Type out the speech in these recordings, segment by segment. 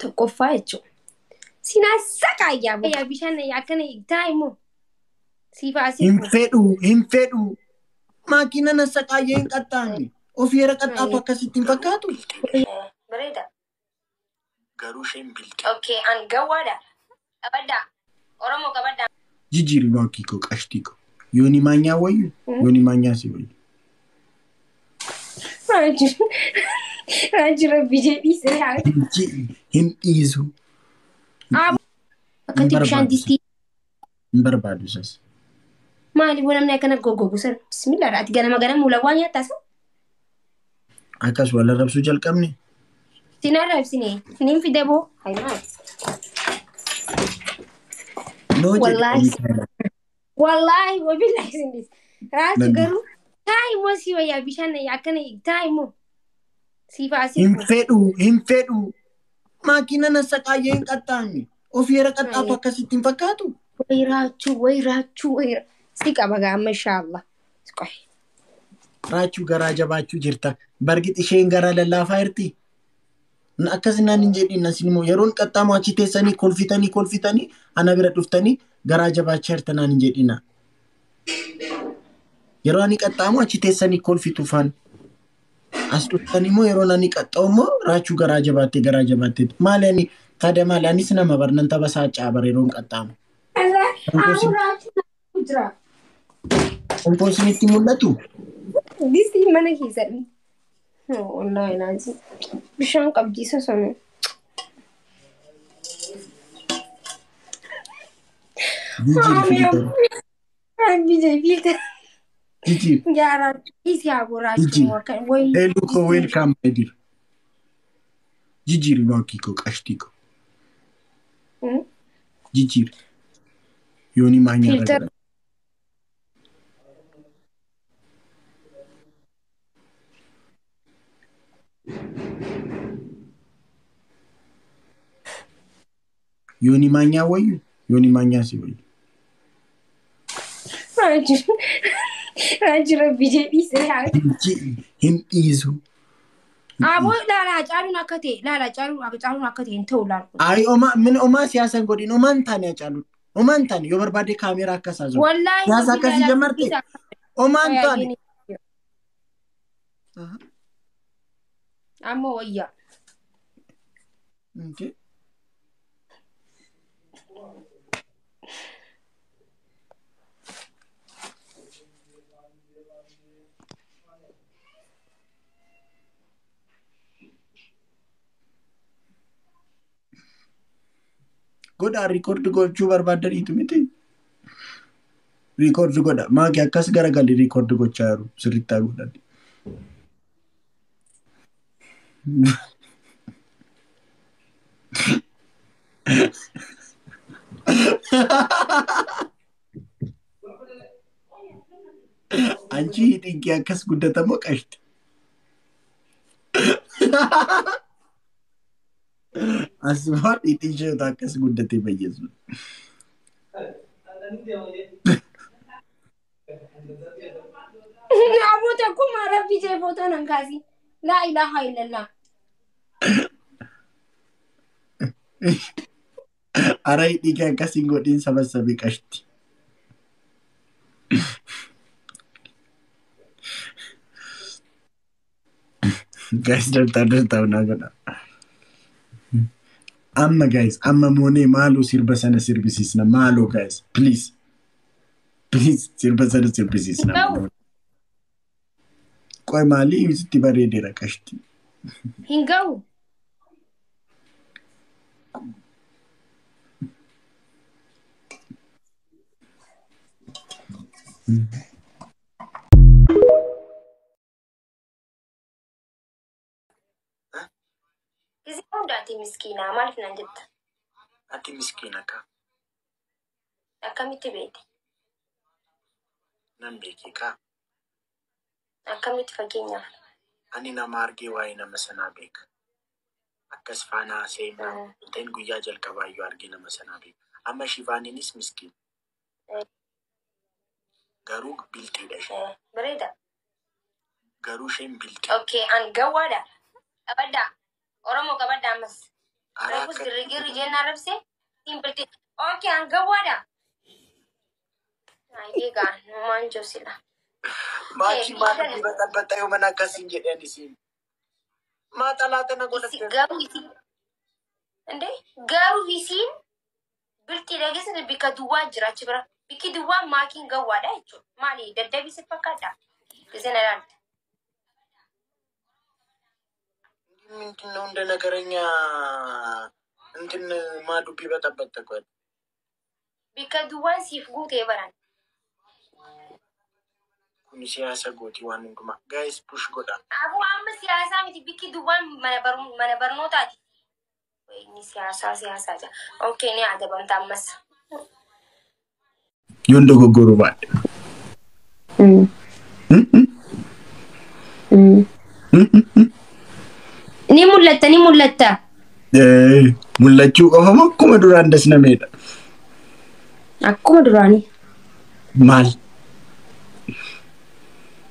Tokkoffaa jechuudha. Sinaa saqaayyaa yaa bishaan akkana taa'imoo siifaa Hin fedhu, hin fedhu. Makiina na saqaayyee hin qaxxaamne. Ofii era qaxxaatu akkasitti hin fakkaatu. Bareeda. Garuu isheen bilti. Okay, an gawwaadha. Qabaddaa. Oromoo qabaddaa. Jijjiiri maakii koo qashtii koo. Yooni maanyaa wayyu, yooni maanyaa si wayyu. Raajii rabbi jedhii haa. Hin dhiisu. Akkatti bishaan distii. Hin barbaadu isas. Maaliif namni akkana goggogu san? Bismillah ati ganama ganama mulawwaa nyaattaa san? Akkas wal arrabsuu jalqabne. Sin arrabsine. Nin fide boo. Hay maal. Noo jedhe. Wallaahi. Wallaahi wabillahi sinis. Raajii garuu taa'imoo si wayyaa bishaan akkana taa'imoo siifaa si. Hin fedhu, hin fedhu. Makiina na saqaayyee hin qaxxaamne. Ofii era qaxxaatu akkasitti hin fakkaatu. Way raachuu, way raachuu, way si qaba gaama inshaallah. Qoy. Raachuu garaa jabaachuu jirta. Bargit isheen garaa lallaafaa jirti. Akkas naan hin jedhin asin immoo yeroon qaxxaamu achi teessanii kolfitanii kolfitanii ana bira dhuftanii garaa jabaachaa jirta naan hin jedhina. Yeroo ani qaxxaamu achi teessanii kolfitu faan. As dhuftanii immoo yeroo ani qaxxaamu immoo raachuu garaa jabaattee garaa jabaattee. Maali ani taada maali anis nama barnan tapha saacaa bara yeroon qaxxaamu. Abu raachuu jira. Konkoon isinitti mul'atu? Distii mana keessatti. Wallaahi naasi. Bishaan qabdiisa sana. Jijjiiri filter. Rabbi filter. Jijjiiri. Yaa raachuu. Isi haa raachuu. Jijjiiri. Way. Hello ko welcome my dear. Jijjiiri maakii koo qashtii koo. Jijjiiri. Yooni maanyaa irra Filter. godha. Yooni maanyaa wayyu, yooni maanyaa si wayyu. Raachuu. Raachuu rabbi jedhii haa. Hin dhiisu. Aboo laala caaluun akka ta'e laala caaluun akka ta'e hin ta'u laala. Ayi oma min omaa siyaasa hin godhin omaa hin taane Hacaaluun. Omaa hin taane yoo barbaade kaameeraa akkas haasa'u. Wallaahi. Siyaasa akkasii jamarte omaa hin taane. Amma wayyaa. Okay. Godhaa record gochuu barbaadaniitu miti. Record godha. Maaki akkas garagalli record gochaa jiru sirriitti haa godhan. Anchi hidhiin kee akkas guddatamoo qashti. Asumaan hidhiin ishee akkas guddatee bayyeessu. Aboo tokkummaa rabbi jee footoo nan kaasi. Laa ilaaha illallah. Ara hidhii kee akkas hin godhin sabassabii qashti. Guys, dartaa dartaa naa godha. Amma guys, amma moonee maaloo sirba sana sirbisiisna maaloo guys, please. Please sirba sana sirbisiisna. Hin ga'u. Qoy maalii sitti bareedeera qashti. Hin ga'u. Gisee hunda ati miskiinaa maaliif naan jetta? Ati miskiina kaa. Akkamitti beekte? Nan beekee kaa. Akkamitti fakkeenyaaf? Ani nama argee waa'ee nama sanaa beeka. Akkas faana haasa'ee ta'in guyyaa jalqabaa iyyuu argee nama sanaa beeka. Amma Shivaaniinis miskiina. Garuu biltiidha isheen. Bareeda. Garuu isheen biltii. Okay, an gawwaadha. Qabaddaa. Oromoo qabaddaa ammas. Reefus girgirri jennaan arrabse siin bilti. Okay, an gawwaadha. Egaa numaan jiru sila. Maachi maal baxaxaxa yoo mana akkasiin jedhan isiin. Maa xalaata na godhatte. Garuu isiin. Indee garuu isiin bilti dhageessite bikka duwwaa jira achi bira. Bikki duwwaa maakiin gawwaadha jechuudha. Maali daddabii si fakkaata? Isin ilaalta. ምንድን ነው እንደ ነገረኛ እንትን ማዱቢ በጠበጠ ቆይ Bikka duwwaan siif guutee baran. kun siyaasa gooti waan hundumaa gaayis push godha. Aboo amma siyaasaa miti bikki duwwaan mana barnootaati. Inni siyaasaa siyaasaa jira. Okay, ni adabamta ammas. Yoon dogoggoruu baadhe. Ni mul'atta, ni mul'atta. Mul'achuu qofa moo akkuma duraan dasnameedha? Akkuma duraanii. Maal?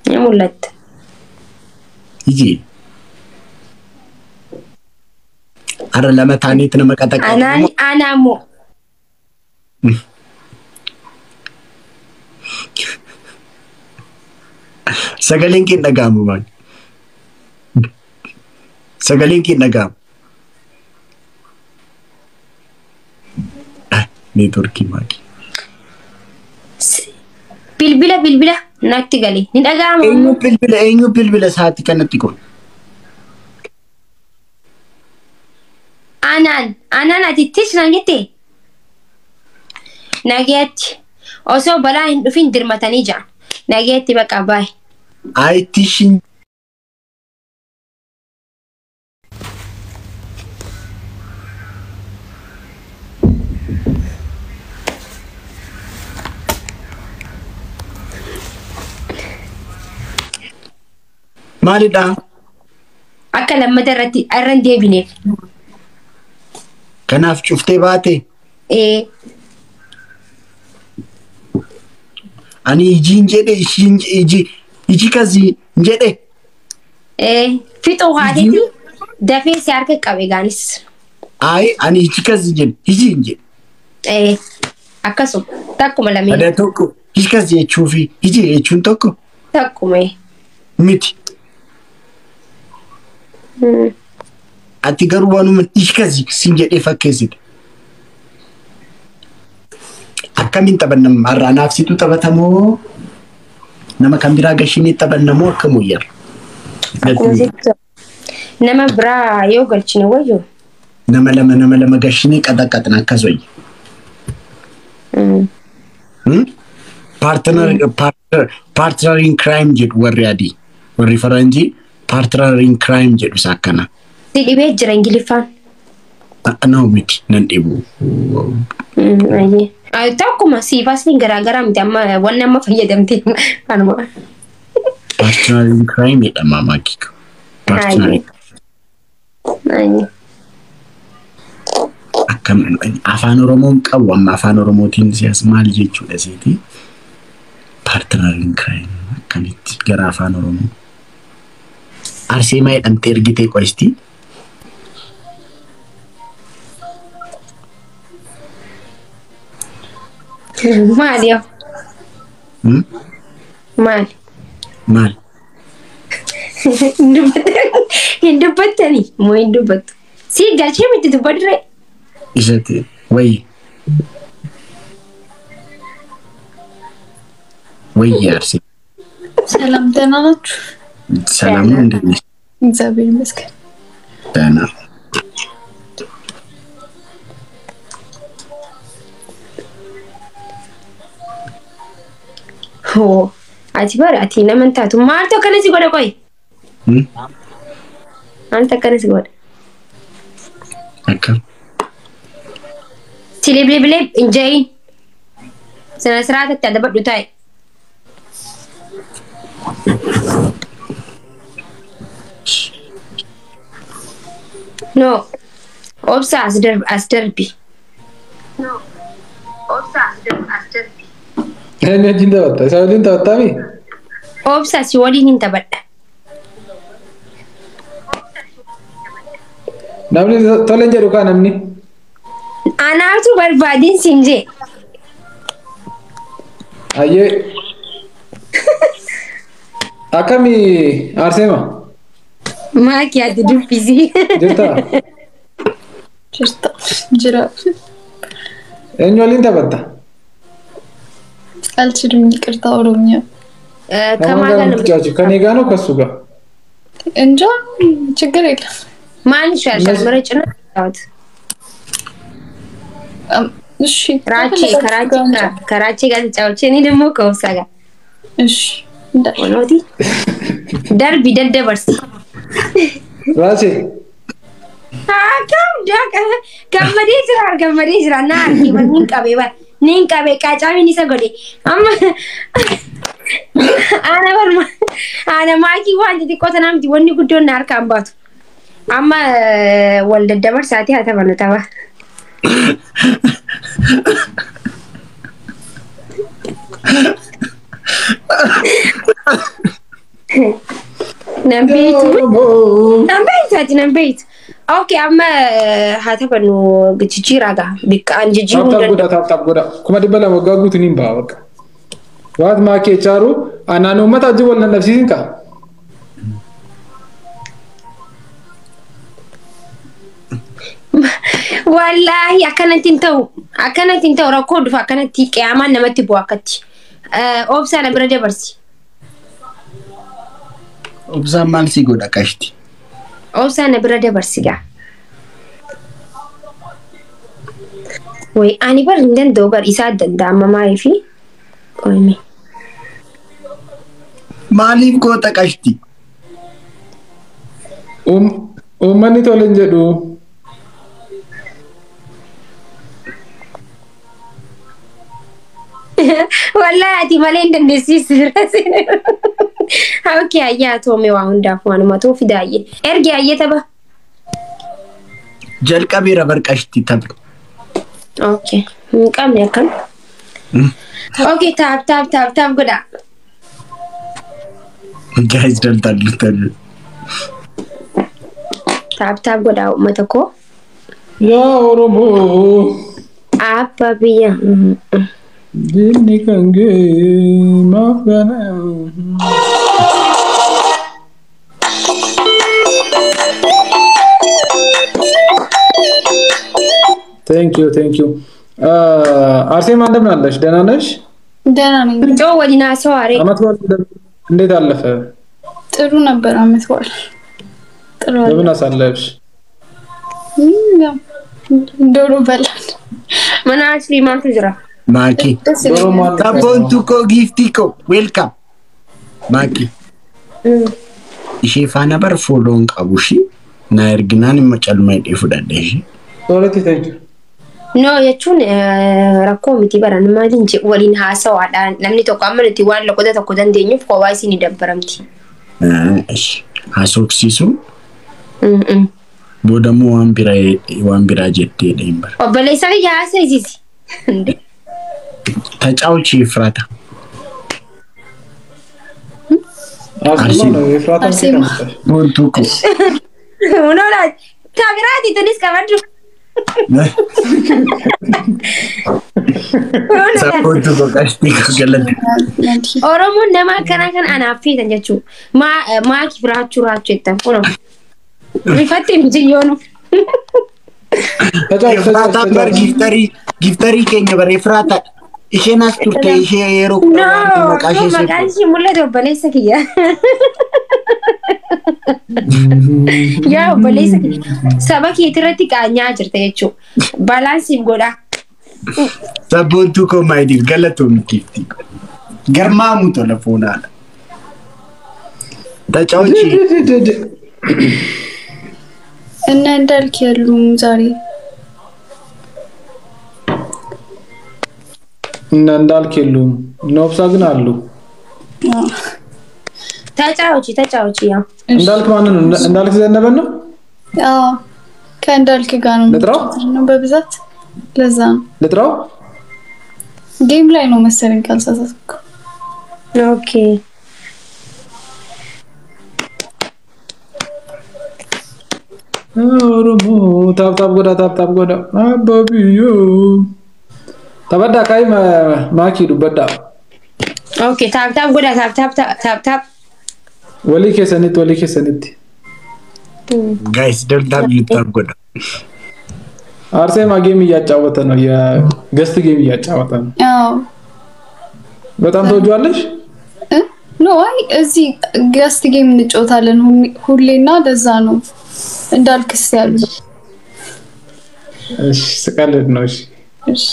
Ni mul'atta. Iji. Har'a lama taaneet nama qaxaqaxu. Anaan anaa moo. Sagaleen kee hin dhaga'amu maal? Sagaleen kee hin dhaga'amu. Neetworkii maali? Bilbila bilbila natti galee ni dhaga'ama. Eenyu bilbila eenyu bilbila sa'aatii kanatti kun? Anaan anaan ati ittis naan jette nageetti osoo balaa hin dhufin dirmatanii jiran nageetti baqa baay'ee. Ayitishin maalidha? Akka lammata irratti irra hin deebineef. Kanaaf cuftee baate? Ee. Ani ijiin jedhe ishiin iji iji kasii hin jedhe. Ee fixuu haateeti dafee si harka qabe gaanis. Ayi ani iji kasii jedhe iji hin jedhe. Ee akkasuma takkuma lameen. Ada tokko iji kasii jechuu fi iji jechuun tokko. Takkuma. Miti. Ati garuu waanuma iji kasii siin jedhee fakkeessite. Akkamiin taphanna har'a anaaf situ taphatamoo nama kan biraa gashinee taphannamoo akkam wayyaara? Nama biraa yoo galchine wayyoo. Nama lama nama lama gashinee qaxaqaxna akkas wayya. Partner in crime jedhu warri adii warri faranjii partner in crime jedhu isa akkana. Si dhibee jira Ingiliffaan. Noo miti nan dhibu. Tokkuma siifasni garaagaraa miti amma wanni amma fayyadamte kanuma. Partner in crime jedhama maakika. Partner. Akkam afaan Oromoon qabu amma afaan Oromootiin siyaas maal jechuudha seeti? Partner in crime akkamitti gara afaan Oromoo? Arseemaa jedhamtee ergitee qo'istii? Maali yoo? Maali? Maal? Hin dubbattanii moo hin dubbattu? Si galchee miti dubbaduree? Isatti wayi. Wayi Arsee. ሰላም ደህና ናችሁ? ሰላም ነው እንዴት ነሽ? እግዚአብሔር ይመስገን። ደህና። Hoo ati bara ati nama hin taatu maaltu akkana si godha qoy? Maaltu akkana si godha? Akkam? Si bilbilee hin ja'iin. Sana siraatatti adabadhu taa'e. No, obsa as darbi as darbi. No, obsa as darbi as darbi. Eenyu wajjin taphatta? Isa wajjin taphattaami? Obsa si waliin hin taphadha. Namni tole hin jedhu kaa namni. Anaatu barbaadin siin jee. Ayyee. Akkami Arseema? Maaki ati dubbisi. Jirtaa? Jirta jira. Eenyu waliin taphatta? አልችልም፣ ይቅርታ ኦሮምኛ። ከማን ጋር ነው? ከኔ ጋር ነው ከሱ ጋር? እንጃ፣ ችግር የለም። ማን ይሻልሻል? ምረጭና ተጫወት። እሺ። ራቼ ከራቼ ጋር ተጫወች፣ እኔ ደግሞ ከውሳ ጋር። እሺ። ሆኖቲ darbi daddabarsi. ራቼ። Akkam gammadee jira, gammadee jira. Na arge bar, nin qabe bar, nin qabe, qaacaamiin isa godhe. Amma ana bar, ana maakii waan xixiqqoo tanaa miti, wanni guddoon na harkaan baatu. Amma wal daddabarsaatii haa taphannu tapha. Nan beektu. Nan beektu, ati nan beektu. Okay, amma haa taphannu, jijjiiraa gaa. Bikka an jijjiiruu Tap tap danda'u. Godha, tap tap godha. 200,000 waggaa guutuu niin ba'a bakka. Waat maakii echaaru anaan uummata wajjin wal nannabsiisin kaa. Wallaahi akkanatti hin ta'u. Akkanatti hin ta'u, rakkoo dhufa akkanatti, qiyaamaan namatti bu'a akkatti. Obsaa, na bira dabarsi. Obsaan maal si godha, qashti? Obsaa, na bira dabarsi gaa. Wayi ani bar hin danda'u bar, isaa danda'a amma maaliifi? Qoyme. Maaliif goota, qashti? Uummanni tole hin jedhu. Wallaahi ati malee hin dandeessisu. Okay, ayyaa toome, waa hundaaf waanuma too fidaayyee. Ergi ayyee tapha. Jalqabeera bar, qashti, tapha. Okay, hin qabne akkam. Okay, tap tap tap tap godha. Guys, daltal daltal. Tap tap godha, uummata koo. Yaa Oromoo. Abba biyya. Diinni kan gee maaf gana. Thank you, thank you. አርሴማ እንደምን አለሽ? ደህና ነሽ? ደህና ነኝ። Mucoo waliin haasawaa. አመት በዓል እንዴት አለፈ? ጥሩ ነበር አመት በዓል። ጥሩ አለ። በምን አሳለፍሽ? ያው ዶሮ በላን። Mana asii maaltu jira? Maaki. ደስ ዶሮ ይለኛል። ማን? Sabboontuu koo, giiftii koo, welcome. Maaki. Ishee faana bar fooloon qabu ishee na erginaan immoo calma hidhee fudhadhe ishee. Sooretti, thank you. No jechuun rakkoo miti baran, maaliin jedhu, waliin haasawaadhaan namni tokko amma nuti waan loqota tokko dandeenyuuf kophaa isin dabbaramti. Haasofsiisu boodammoo waan biraa jettee hin bara. Obboleessa biyya haasofsiisi. ተጫውቺ ኤፍራታ። አርሴማ ነው ኤፍራታ። አርሴማ። Boontuu koo. Unoodha. Taabiraati tunis qabadhu. Sabboontuu koo, qashtii koo, galata. Oromoon nama akkanaa kan anaaf feetan jechuudha. Maaki raachuu raachuu jettan kunoo. Rifatte miti yoonu. ተጫወች። Efraataan bar giftarii keenya bar Efraataadha. Isheen as turte, ishee yeroo No, 10 maqaa no, ishee maqaan ishee mul'atu obboleessa kiyya. Yaa obboleessa kiyya. Saba keetirratti qaanyaa jirta jechuudha. Baalaansiif godha. Sabboontuu koo, maayidiif galatoomni, giiftii koo. Garmaamu tola foonaadha. ተጫውቺ። እና እንዳልክ የሉም ዛሬ። እነ እንዳልክ የሉም። እነ ኦብሳ ግን አሉ። ተጫውቺ ተጫውቺ ያው። እንዳልክ ማንን ነው? እንዳልክ ዘነበን ነው? አዎ፣ ከእንዳልክ ጋር ነው ልጥራው? ነው በብዛት፣ ለዛ ነው። ልጥራው? Game ላይ ነው መሰለኝ ካልሳሳትኩ። Okay. Oromoo tap tap godha, tap tap godha. Abbaa biyyoo. Taphadhaa kaa'ii maakii dubbadhaa. Okay, tap tap godha, tap tap tap tap. Walii keessanitti, walii keessanitti. Guys, double tap tap godha. አርሴማ game እያጫወተ ነው። የ guest game እያጫወተ ነው። አዎ። በጣም ተወጇለሽ? No, አይ እዚህ guest game እንጫወታለን ሁሌና ለዛ ነው እንዳልክስ ያሉት። እሺ ስቀልድ ነው። እሺ። እሺ።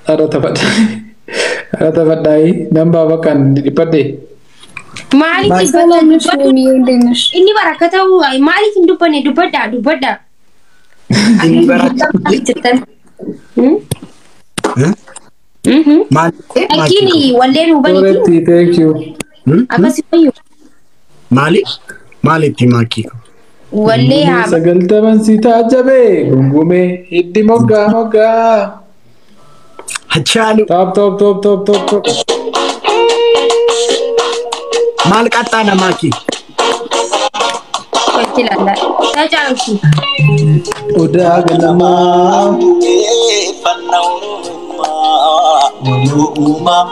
ኧረ ተፈዳይ፣ ኧረ ተፈዳይ ነምባ በቃ dhiphadhe. Maaliif? ሰላም ነሽ ወይኔ? እንዴት ነሽ? Inni bara ta'u maaliif hin dubbanne? Dubbadhaa, dubbadhaa. Inni bara Jettan. Maal? Fakkiin walleen hubaniiti. Sooretti, thank you. Akkasii wayyu. Maali? Maalitti maakii? Wallee haa. 90n si taajjabe gungumee hiddi moggaa moggaa. Hachaalu. Top top top top top top. Maal qaxxaana maakii? Itti ilaalla. Tajaajilti. Odaa ganamaa. Oromummaa.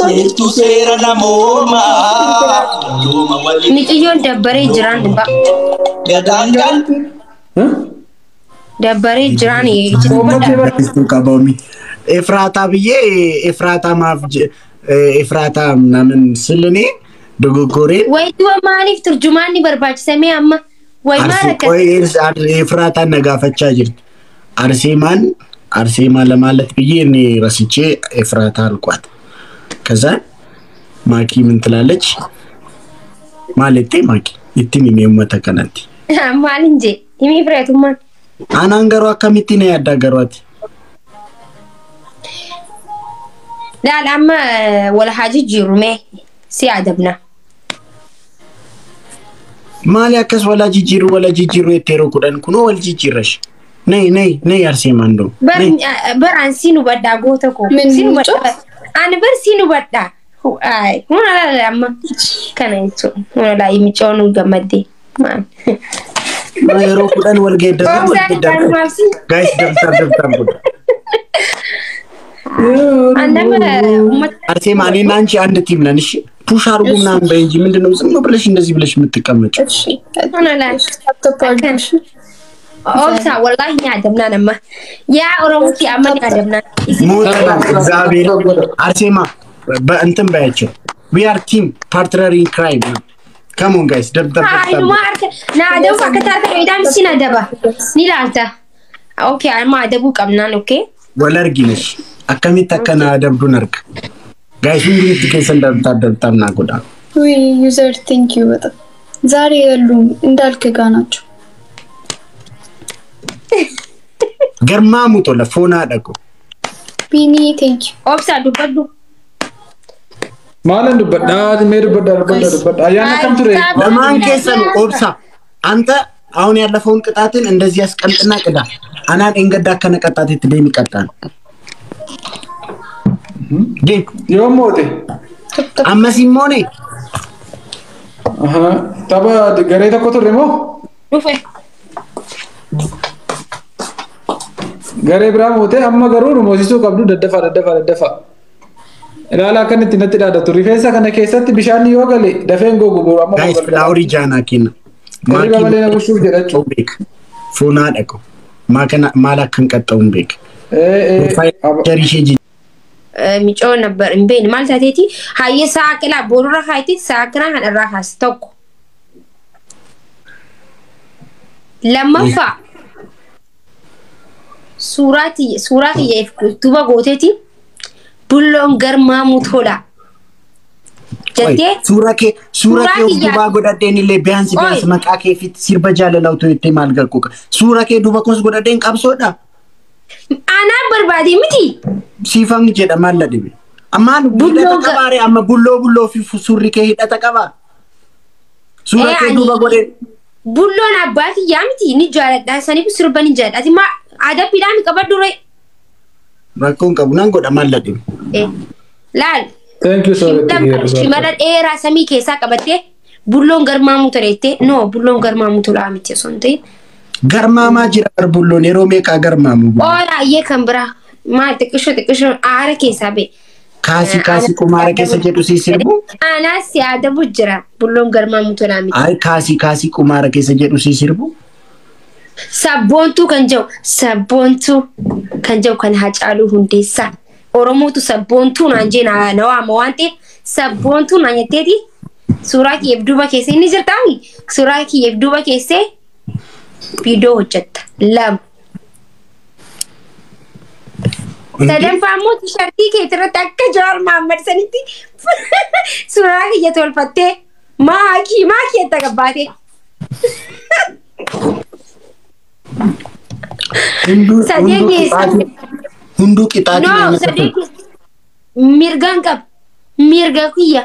Seertu seera namoomaa yooma waliin Miciyyoon dabbaree jiraan dhugaa. Gadaan gal Dabbaree jiraan. Istuu qaboomi. ኤፍራታ ብዬ ኤፍራታ ማፍ ኤፍራታ ምናምን ስል እኔ dogoggoreen Wayituu maaliif turjumaanni barbaachisame amma? Wayi maal አርሴ akka ቆይ ኤፍራታን ነጋፈቻ jirti. አርሴማን አርሴማ ለማለት ብዬ እኔ ረስቼ ኤፍራታ አልኳት። ከዛ ማኪ ምን ትላለች? ማለቴ ማኪ ittiin himee uummata kanatti. Maalin jee? Himii fireetummaan. Anaan garuu akkamittiin na yaaddaa garuu ati? Laal amma wal haa jijjiirru mee si adabna. Maali akkas walaa jijjiirru walaa jijjiirru jettee yeroo 10 kunoo wal jijjiirrash. ነይ ነይ ነይ አርሴማ እንደው Bar ነይ። bar an siin hubadhaa goota koo. Min Siin mucoo? hubadhaa. Ani bar siin hubadhaa. Ay, huna laala amma kana jechuun huna laa micoon gammaddee. Maal? Yeroo 10 wal geeddarra wal Obsaan geeddarra. maabsi. Guys, double tap double tap godha. An nama uummata አርሴማ እኔና አንቺ አንድ team ነን። እሺ push አድርጉ ምናምን በይ እንጂ ምንድነው ዝም ብለሽ እንደዚህ ብለሽ የምትቀመጪው? እሺ። Huna laala. Tap tap አድርጉ እሺ። Obsa wallahi ni adabnaan amma. Yaa Oromootti amma ni adabnaan. ሞት እግዚአብሔር አርሴማ በእንትን በያቸው we are team, partner in crime. Come on guys, double tap Haa double tap. inuma harka na adabu akka taate fayyadaam sin adaba. Ni laalta. Okay, amma adabuu qabnaan, okay. Wal arginesh akkamitti akka na adabduun arga. Guys, hundumti keessan double tap double tap naa godha. ውይ user, thank you በጣም። ዛሬ የሉም እንዳልክ ጋ ናቸው። Garmaamu tola foonaa dhaqu. ቢኒ, thank you. Obsa dubbadhu. Maalan dubbadhaa? Mee dubbadhaa, dubbadhaa, dubbadhaa. Ayyaana akkam ture? ለማን keessan obsa አንተ አሁን ያለፈውን ቅጣትን እንደዚህ ያስቀምጥና ቅዳ አናን እንገዳ ከነቀጣት deemi ቀጣ ነው deem. Yoom moote? Ammas immoo ne Tapha garee tokko turre moo? Dhufe. Garee biraa moote amma garuu nu moosisuu qabdu. Daddafaa, daddafaa, daddafaa. Ilaala akka inni itti natti dhaadatu. Rifeensa kana keessatti bishaan yoo gale dafeen gogu boru amma. Guys, flowerii jaanaa kenna. Hirriba malee na gushuuf jedha jechuudha. Beeka foonaa dhaqu maal akka hin qaxxa'uun beeka. Jarii ishee Micoo nabbar hin beekne maal taateeti hayyee sa'a qilaa borurra kaayiti sa'a kana kan irraa kaase tokko. Lammaffaa suuraa kiyya duuba gooteeti bulloon garmaamuu tola. Jettee Suura kee of duubaa godhadheen illee ቢያንስ ቢያንስ maqaa kee fi sirba jaalalaa utuu jettee maal garqu suura kee duuba koos godhadheen qabsoodha. Anaan barbaade miti. Siifan jedha maal la dhibe. Ammaan hidhata qabaare amma bulloo bulloo fi suurri kee hidhata qabaa. Suura kee duuba godheen. Bulloon abbaa kiyyaa miti ni jaaladha saniif sirba ni jaaladha. Ati maa adabbiidhaan qabadhu ree. Rakkoon qabu nan godha maal la dhibe. Laal Thank you sorry. Shimala dheeraa samii keessaa qabattee bulloon garmaamuu toleettee no bulloon garmaamuu tolaa miti osoo hin ta'in. Garmaamaa jira bulloon yeroo meeqaa garmaamu? Oolaayyee kan biraa maal xiqqishoo xiqqishoo aara keessaa ba'e. Kaasii kaasii qumaara keessa jedhu sii sirbu? Anaas si adabu jira bulloon garmaamuu tolaa miti. Ay kaasii kaasii qumaara keessa jedhu sii sirbu? Sabboontuu kan jedhu sabboontuu kan jedhu kan Haacaaluu Hundeessaa. Oromootu sabboontuu naan jee na waama waan ta'eef sabboontuu naan jetteeti suuraa kiyyeef duuba keessee inni jirtaami suuraa kiyyeef duuba keessee viidiyoo hojjetta lama. Sadaffaa immoo tishartii keetii irratti akka Jawaar Mahaammad sanitti suuraa kiyya tolfattee maakii maakii itti gabbaatee. Sadeen keessa. Hunduu qixaatii No, nama sadeen keessa. Mirgaan qaba. Mirga kiyya.